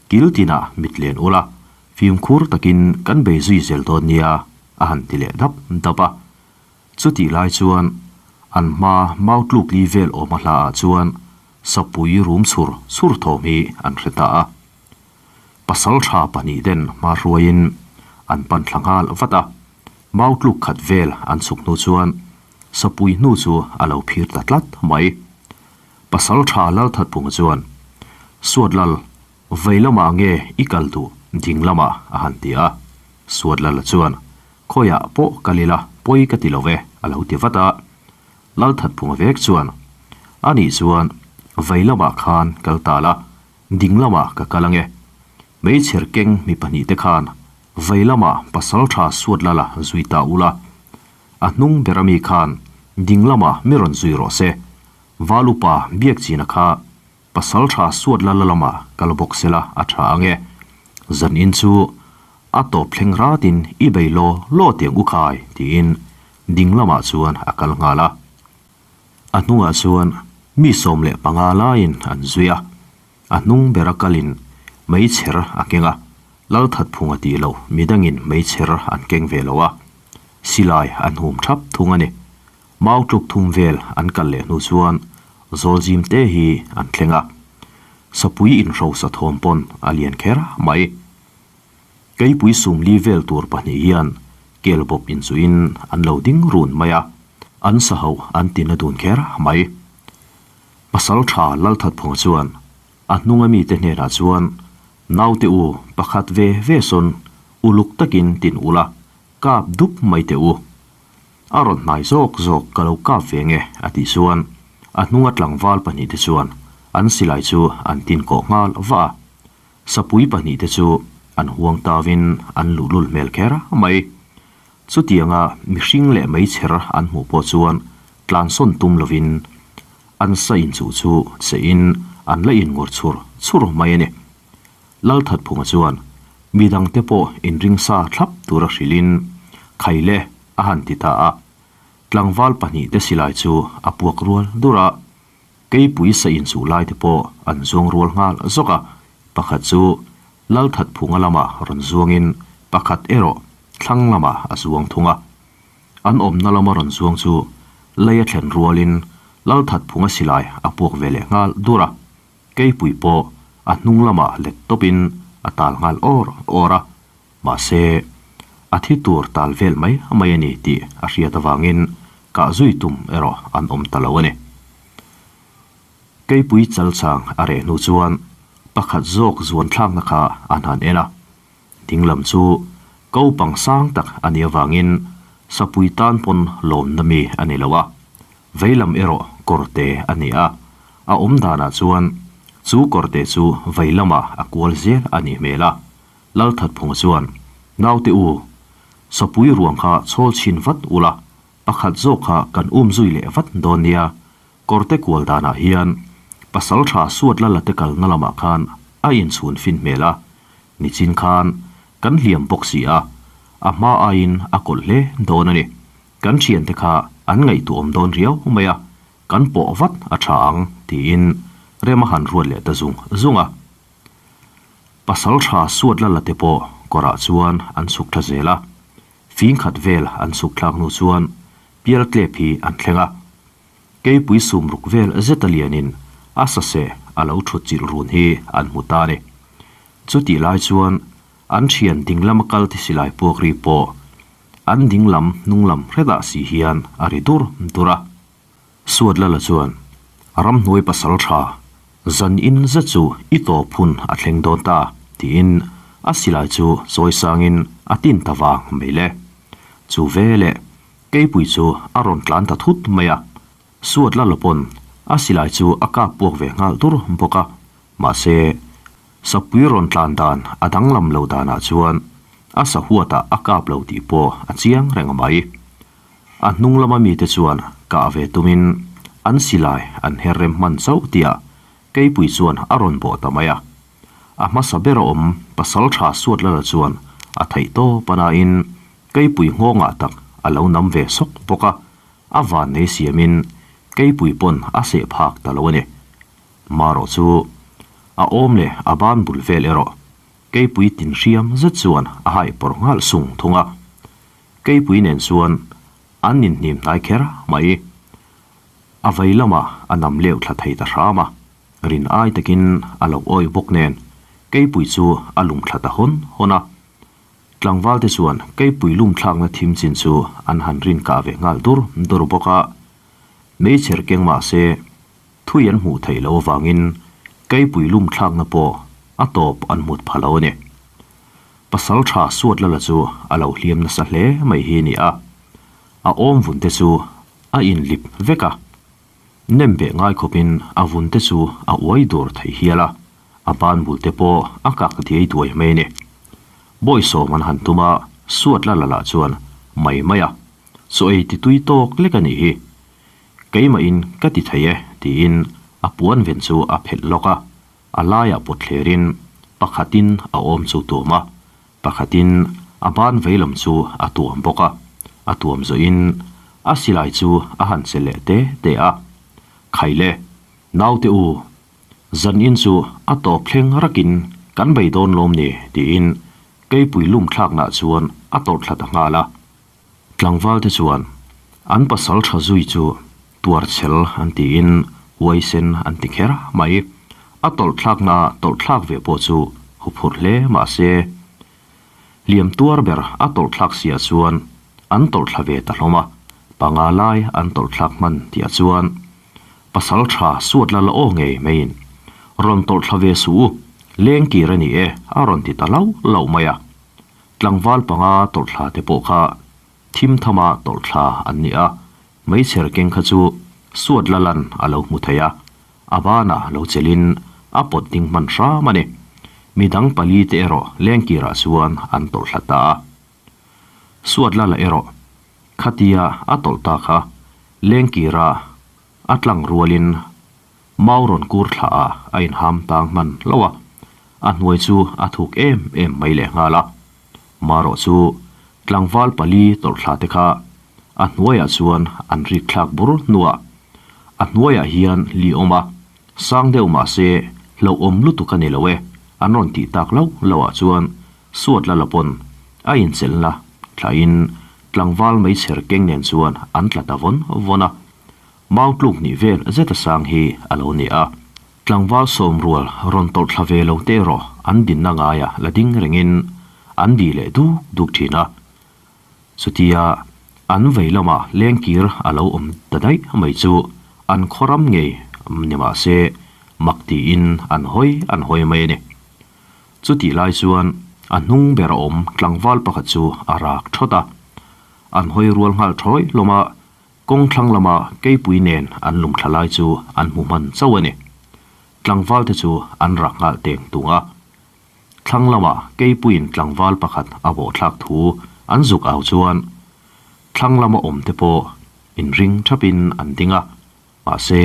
Kil tinah mit len ula, fimkhur takin kan bei zui zel dawn nia, a han ti leh dap dap a. Chutih lai chuan an hma mau tluk li vel awm a hlaah chuan sapui rum chhur chhur thawm hi an hre ta a. Pasal tha pahnih ten hma hruaiin an pan thla nghal vat a. Mau tluk khat vel an chhuk hnu chuan sapui hnu chu a lo phir ta tlat mai. Pasal tha Lalthatphunga chuan, Suat Lal, vei lamah nge i kal duh ding lamah a han ti a. Suat Lala chuan, Khawiah pawh kal ila pawi ka ti lo ve a lo ti vat a. Lalthatphunga vek chuan, Anih chuan vei lamah khan kal ta la, ding lamah ka kal ange. Hmeichher keng mi pahnih te khan vei lamah pasal tha Suat Lala zui ta ula, A hnung ber ami khan ding lamah mi rawn zui rawh se. Val upa Biakchina kha pasal tha suat la la lamah kal bawk sela a tha ang e. Zan in chu a tawp thleng ratin i bei law law tiang u khai tiin ding lamah chuan a kal nghal a. A hnungah chuan mi 15 laiin an zui a. A hnung bera kalin meichher a keng a, Lalthatphunga tih loh midangin meichher an keng ve lo a, silai an hum thap thung a ni. Mau tluk thum vel an kal leh hnu chuan Zawlzim te hi an thleng a, sapui inhrosa thawm pawn a lian kher mai. Keipui 40 vel tur pahnih hian kel bawp inchuhin an lo ding run mai a, an sa hauh an ti na dun kher mai. Pasaltha Lalthatphunga chuan a hnunga mite hnenah chuan, Naute u, pakhat ve ve sawn uluk takin tin ula, kap dup mai teh u. A rawn hnai zawk zawk ka lo kap ve nge a tih chuan a hnunga tlangval pahnihte chuan an silai chu an tin kawh nghal va a. Sapui pahnihte chu an huang tauin an luhlul hmel kher mai. Chutianga mihring leh meichher an hmuh pawh chuan tlansawn tum lovin an sa inchuh chu che in an la inngur chhur chhur mai a ni. Lalthatphunga chuan midangte pawh inring sa thlap tura hrilhin Khaile a han ti ta a. Tlangval pahnihte silai chu a puak rual dur a, keipui sa inchuh laite pawh an zuang rual nghal zawk a, pakhat chu Lalthatphunga lamah rawn zuangin pakhat erawh thlang lamah a zuang thung a. An awmna lama rawn zuang chu lei a thlen rualin Lalthatphunga silai a puak ve leh nghal dur a. Keipui pawh a hnung lamah let tawpin a tal nghal awr awr a, mahse a thi tur tal vel mai mai a ni tih a hriat avangin kah zui tum erawh an awm ta lo a ni. Keipui chalchang a reh hnu chuan pakhat zawk zuan thlakna kha an han en a, dinglam chu ko pang sang tak a nih avangin sapui tan pawn lawmna mi a ni lo a, veilam erawh kawrte a ni a, a awm danah chuan chu kawrte chu veilamah a kual zel a nih hmel a, Lalthatphunga chuan, Naute u, sapui ruang kha chhawl chhin vat ula, pakhat zawk kha kan um zui leh vat dawn nia, Kawrte kual danah hian pasal tha suat la la te kalna lamah khan a inchhun fin hmel a, nichin khan kan hliam bawk si a, a hma aiin a kawlh hle dawn a ni. Kan thiante kha an ngaihtuahawm dawn riau mai a, kan pawh vat a tha ang tiin rem a han ruat leh ta zung zung a. Pasal tha suat la la te pawh kawrah chuan an chhuk tha zel a, fing khat vel an chhuk thlak hnu chuan pial tlep hi an thleng a. Keipui sum ruk vel zet a lianin a saseh a lo thut chilh run hi an hmu ta a ni. Chutih lai chuan an thian dinglam a kal thisilai puak ri pawh an dinglam hnunglam hretah si hian a ri dur dur a. Suatlala chuan, Ramhnuai pasal tha, zan in zet chu i tawp hun a thleng dawn ta, tiin a silai chu chawi sangin a tin ta vang mai le. Chu veleh Keipui chu a rawn tlan ta thut mai a, Suatlala pawn a silai chu a kap puak ve nghal dur bawk a, mahse Sapui rawn tlan dan a danglam lo danah chuan a sahuatah a kap lo tih pawh a chiang reng mai. A hnung lama mite chuan kah ve tumin an silai an her rem hman chauh tihah Keipui chuan a rawn bawh ta mai a. A hmasa ber a awm pasal tha Suatlala chuan a theih tawp a nain Keipui nghawngah tak a lo nam ve sawk bawk a, a van nei siamin Keipui pawn a seh phak ta lo a ni. Marawh chu a awm leh a ban bul vel erawh Keipui tin hriam zet chuan a haih pawrh nghalh sung thung a. Keipui nen chuan an inhnim hnai kher mai. A vei lamah a nam leuh thla thei ta hram a, rin ai takin a lo awih bawk nen Keipui chu a lum thla ta hawn hawn a. Tlangval te chuan Keipui lum thlakna thim chin chu an han rin kah ve nghal dur dur bawk a. Meichher keng mah se thui an hmuh theih loh avangin Keipui lum thlakna pawh a tawp an hmut pha lo a ni. Pasal tha suat lala chu a lo hliam nasa hle mai hi a ni a, a awm vun te chu a inlip vek a, nem beh ngai khawpin a vun te chu a uai dur thei hial a, a ban bul te pawh a kak diai duai mai a ni. Bawisawm an han tum a, suat lala lah chuan mai mai a, chaw ei ti tui tawk lek a nih hi, keimahin ka ti thei e tiin a puan ven chu a phelh lawk a, A laiah pawt thlerin pakhatin a awm chu tuam a, pakhatin a ban veilam chu a tuam bawk a. A tuam zawhin a silai chu a han che leh te te a. Khaile, naute u, zanin chu a tawp thleng rakin kan bei dawn lawm ni, tiin keipui lum thlaknah chuan a tawrh thla ta nghal a. Tlangvalte chuan an pasal tha zui chu tuarchhel an tiin huaisen an ti kher mai. A tawlhthlakna tawlhthlak ve pawh chu huphurh hle mah se. Hliam tuar ber a tawlh thlak siah chuan an tawlh thla ve ta hlawm a, panga lai an tawlh thlak hman tihah chuan pasal tha suat la la aw ngei maiin rawn tawlh thla ve suh u, leng kir a ni e a rawn ti ta hlauh hlauh mai a. Tlangval panga tawlh thla te pawh kha thim thama tawlh thla an ni a, meichher keng kha chu suat la lan a lo hmu thei a, A banah lo chelin a pawt ding hman hram a ni. Midang pali te erawh lengkirah chuan an tawlh hla ta a. Suatlala erawh khatia a tawlh ta kha lengkira a tlang rualin mau rawn kur thla ah a inham tang hman hlauh a, a hnuai chu a thuk em em mai lehnghal a. Marawh chu tlangval pali tawlh thla te kha a hnuaiah chuan an rik thlak bur hnuah a hnuaiah hian li awm a, sang deuh mah se hlauhawm lutuk a ni lo e, an rawn tih tak loh loh ah chuan suat la la pawn a inchelhna thlahin tlangval meichher keng nen chuan an tla ta vawn vawn a, mau tluk hnih vel zeta sang hi a lo ni a. Tlangval sawmrual rawn tawlh thla ve lo te erawh an dinna ngaia la ding rengin an bih leh duk duk thin a. Chutia an vei lama lengkir a lo awm ta daih mai chu an khaw ram ngei ni mah se mak tiin an hawi an hawi mai a ni. Chutih lai chuan a hnung ber a awm tlangval pakhat chu a rak thawt a. An hawi rual nghal thawi hlawm a, Kawng thlang lama keipui nen an lum thla lai chu an hmu hman chauh a ni. Tlangval te chu an rak nghal teng tung a. Thlang lama keipuiin tlangval pakhat a bawhthlak thu an zuk au chuan thlang lama awm te pawh inring thapin an ding a, mahse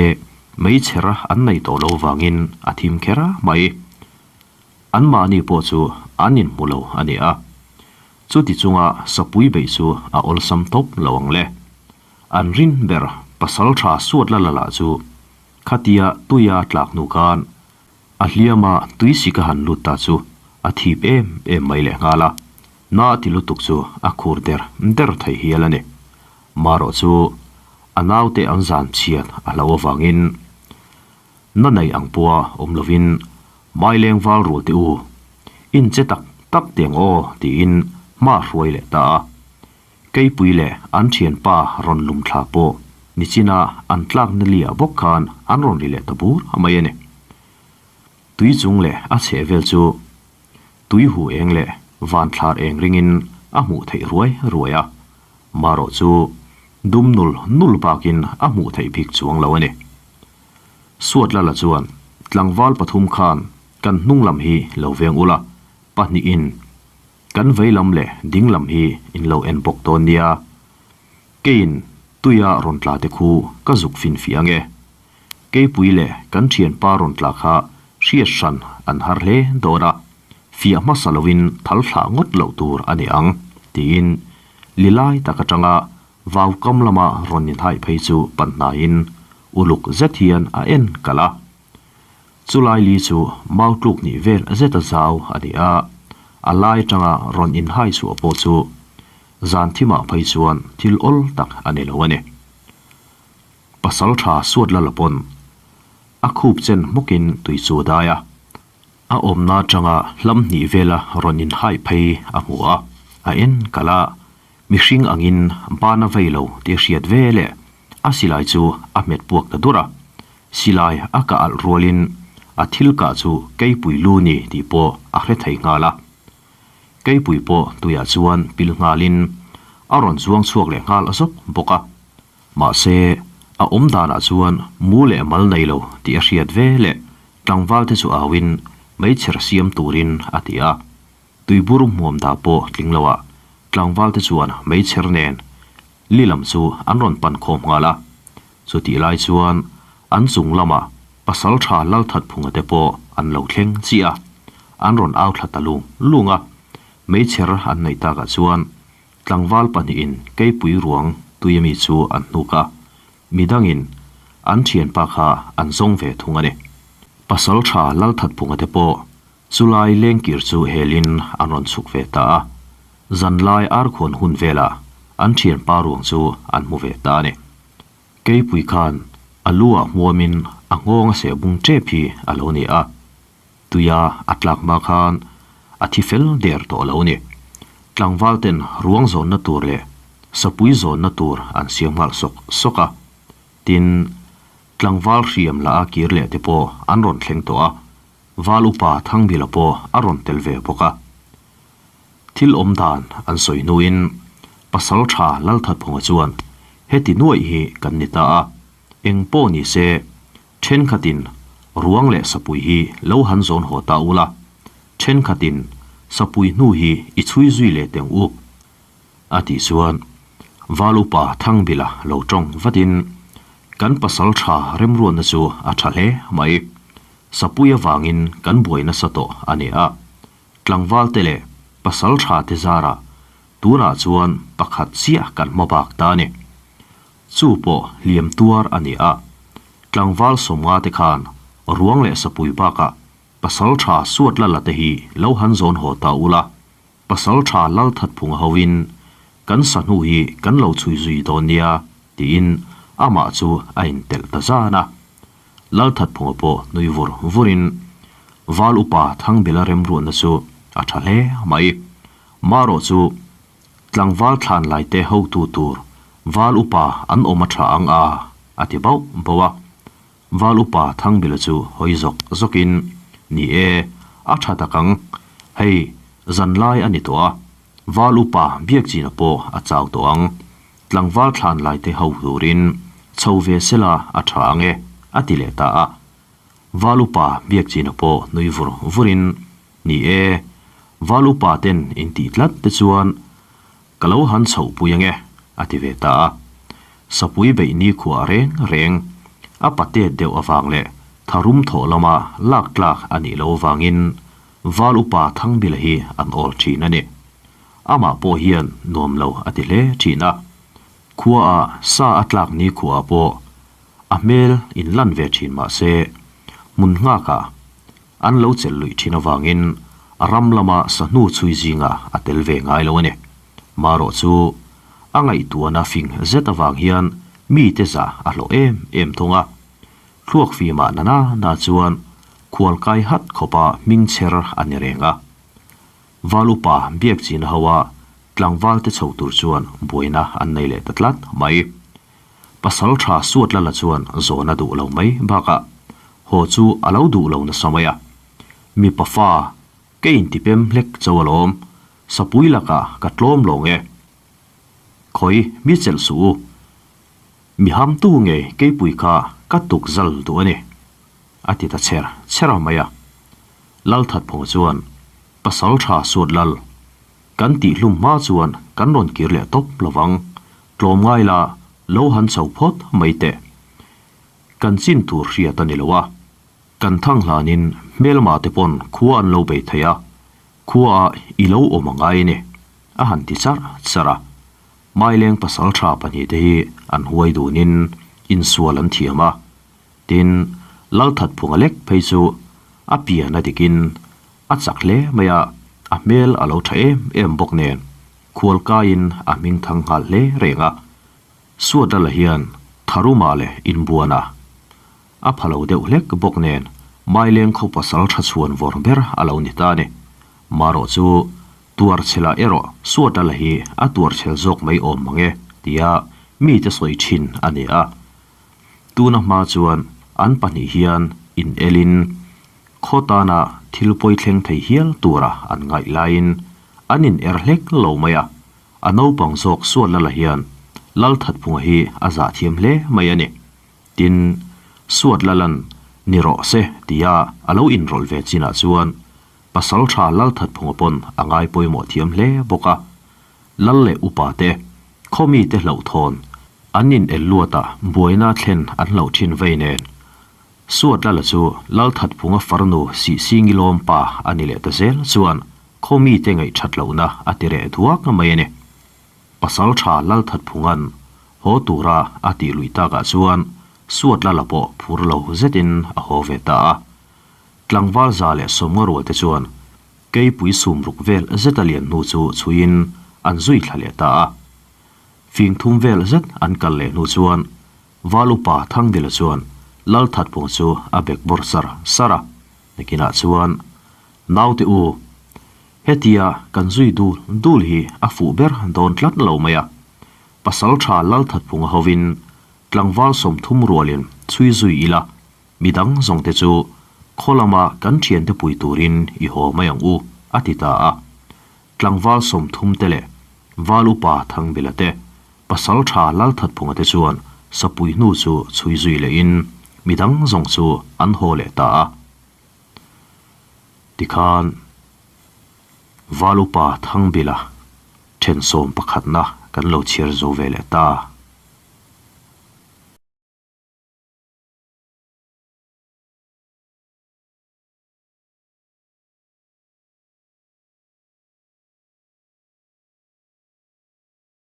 meichher an nei tawh lo vangin a thim kher mai. Anmahni pawh chu an inhmu lo a ni a. Chuti chunga sapui beih chu a awlsam tawp lo ang le. An rin ber pasal tha suat la la lah chu khatia tuia tlak hnu khan a hliama tui sik a han lut ta chu a thip em em mai leh nghal a, na ti lutuk chu a khur der der thei hial a ni. Marawh chu a naute an zan chhiat a hlauh avangin Na nei ang pawha awm lovin Maileng val rul teh u, in che tak tak teng aw tiin hma hruai leh ta a. Keipui leh an thianpa rawn lum thla pawh nichina an tlak na liah bawk khan an rawn ri leh ta bur mai a ni. Tui chung leh a chheh vel chu tui hu eng leh van thlar eng ringin a hmuh theih ruai ruai a, marawh chu dum nul nul bakin a hmuh theih bik chuang lo a ni. Suatlala chuan, Tlangval pathum khan kan hnung lam hi lo veng ula, pahnihin kan vei lam leh ding lam hi in lo en bawk dawn nia. Keiin tuia rawn tla te khu ka zuk finfiah ange. Keipui leh kan thianpa rawn tla kha hriat hran an har hle dawn a, fiah hmasa loin thal thlah ngawt loh tur a ni ang, tiin lilai tak atanga Vau kam lama rawn inhaih phei chu pan hnaiin uluk zet hian a en kalh a. Chulai li chu mau tluk hnih vel zeta zau a ni a, a lai atanga rawn inhai chhuah pawh chu zan thimah phei chuan thil awl tak a ni lo a ni. Pasal tha suat la la pawn a khup chen hmawkin tui chu a dai a, a awmna atanga hlam hnih vela rawn inhaih phei a hmu a, a en kalh a. Mihring angin ban a vei lo tih a hriat ve leh a silai chu a hmet puak ta dur a, silai a kah alh rualin a thil kah chu keipui lu ni tih pawh a hre thei nghal a. Keipui pawh tuiah chuan pil nghalin a rawn zuang chhuak leh nghal zawk bawk a. Mahse, a awm danah chuan mu leh mal nei lo tih a hriat ve leh tlangval te chu auin meichher siam turin a ti a. Tuibur hmuam dah pawh tling lo ah tlangval te chuan meichher nen li lam chu an rawn pan khawm nghal a. Chutih lai chuan an chung lamah pasal tha Lalthatphunga te pawh an lo thleng chiah a, an rawn au thla ta lung lung a. Meichher an neih takah chuan tlangval pahnihin keipui ruang tui ami chu an hnuk a, midangin an thianpa kha an zawng ve thung a ni. Pasal tha Lalthatphunga te pawh Chulai lengkir chu helin an rawn chhuk ve ta a, zanlai arkhuan hun velah an thianpa ruang chu an hmu ve ta a ni. Keipui khan a lu ah hmuamin a nghawng a seh bung tep hi a lo ni a, tuia a tlak hma khan a thi fel der tawh lo ni. Tlangval ten ruang zawnna tur leh sapui zawnna tur an siam nghal sawk sawk a. Tin, tlangval hriam la a kir leh te pawh an rawn thleng tawh a, Val upa Thangbila pawh a rawn tel ve bawk a. Thil awm dan an sawi hnuin Pasal tha Lalthatphunga chuan heti nuaih hi kan ni ta a, eng pawh ni se thenkhatin ruang leh sapui hi lo han zawn haw ta ula, thenkhatin sapui hnu hi i chhui zui leh teng u a tih chuan Val upa Thangbila lo tawng vatin kan pasal tha remruatna chu a tha hle mai, sapui avangin kan buai nasa tawh a ni a. Tlangval te leh pasal tha te zarah tunah chuan pakhat chiah kan hma bak ta a ni. Chu pawh hliam tuar a ni a. Tlangval sawmnga te khan ruang leh sapui bakah pasal tha suat lala te hi lo han zawn haw ta ula, pasal tha lal that phung hoin kan sahnu hi kan lo chhui zui dawn nia tiin amah chu a intelh ta zan a. Lalthatphunga pawh nui vur vurin Val upa Thangbela remruatna chu a tha hle mai. Marawh chu tlangval thlan laite hotu tur Val upa an awm a tha ang a, a ti bauh bauh a. Val upa Thangbela chu hawi zawk zawkin, Ni e, a tha tak ang. Hei, zanlai a ni tawh a, Val upa Biakchina pawh a chau tawh ang. Tlangval thlan laite ho turin chho ve sela a tha ang e, a ti leh ta a. Val upa Biakchina pawh nui vur vurin, Ni e, Val upa ten in tih tlat te chuan ka lo han chhoh pui ang e, a ti ve ta a. Sapui beih nikhua reng reng a patet deuh avang leh tharum thawh lama lak tlak a nih loh avangin Val upa Thangbila hi an awl thin a ni. Amah pawh hian nuam lo a ti hle thin a. Khuaah sa a tlak ni khuaah pawh a hmel in lan ve thin mah se, hmun nghakah an lo chelh luih thin avangin ram lama sahnu chhui zingah a tel ve ngai lo a ni. Marawh chu a ngaihtuahna fing zet avang hian mite zah a hlawh em em thung a. Thluak fimah na na na chuan khualkai hat khawpa hming chher a ni reng a. Val upa biak chin ho a tlangval te chho tur chuan buaina an nei leh ta tlat mai. Pasal tha suat lala chuan zawn a duh lo mai bakah haw chu a lo duh lo nasa mai a. Mipa fa, ka intipem hlek cho alawm, sapui lakah ka tlawm lo nge. Khawi mi chelh suh u. Mi hamtu nge keipui kha ka tuk zal duh a ni, a ti ta chher chher a mai a. Lalthatphunga chuan, Pasal tha suat lal, kan tihhlum hma chuan kan rawn kir leh tawp lovang, tlawm ngai la lo han chho phawt mai teh. Kan chin tur hriat a ni lo a, kan thang hlanin hmelma te pawn khua an lo bei thei a, khuaah i lo awm a ngai a ni, a han ti charh charh a. Maileng pasal tha pahnihte hi an huai dunin insual an thiam a, tin, Lalthatphunga lek phei chu a pian a dikin a chak hle mai a, a hmel a lo tha em em bawk nen khualkaiin a hming thang nghal hle reng a. Suatlala hian Tharuma leh Inbuana a pha lo deuh hlek bawk nen Maileng khaw pasal tha chhuan vawr ber a lo ni ta a ni. Marawh chu Tuarchhela erawh Suatala hi a tuarchhel zawk mai awm mang e tia mite sawi thin a ni a. Tuna hma chuan an pahnih hian in elin khaw tana thil pawi thleng thei hial tura an ngaih laiin an in er hlek lo mai a, a naupang zawk Suatlala hian Lalthatphunga hi a zah thiam hle mai a ni. Tin, Suatlala'n ni rawh se tia a lo inrawlh ve chinah chuan Pasal tha Lalthatphunga pawn a ngai pawimawh thiam hle bawk a. Lal leh upa te, khaw mite hlauhthawn, an in el luatah buaina thlen an hlauh thin vei nen. Suatlala chu Lalthatphunga farnu Sihsingilawm pa a ni leh ta zel chuan khaw mite ngaihthat lohna a ti reh duak mai a ni. Pasal tha Lalthatphunga'n haw tura a tih luih takah chuan Suatlala pawh phur lo zetin a haw ve ta a. Tlangval za leh sawmnga rual te chuan keipui sum ruk vel zet a lian hnu chu chhuiin an zui thla leh ta a. Fing thum vel zet an kal leh hnu chuan Val upa Thangdila chuan Lalthatphunga chu a bek bawr sar sar a, nakinah chuan, Naute u, Hetia kan zui dul dul hi a fuh ber dawn tlat lo mai a. Pasaltha Lalthatphunga hovin tlangval 30 rualin chhui zui ila, midang zawngte chu khaw lama kan thiante pui turin i haw mai ang u, a ti ta a. Tlangval 30 te leh Val upa Thangbila te, Pasaltha Lalthatphunga te chuan sapui hnu chu chhui zui lehin midang zawng chu an haw leh ta a. Tikhan Val upa Thangbila then sawm pakhatna kan lo chhiar zo ve leh ta.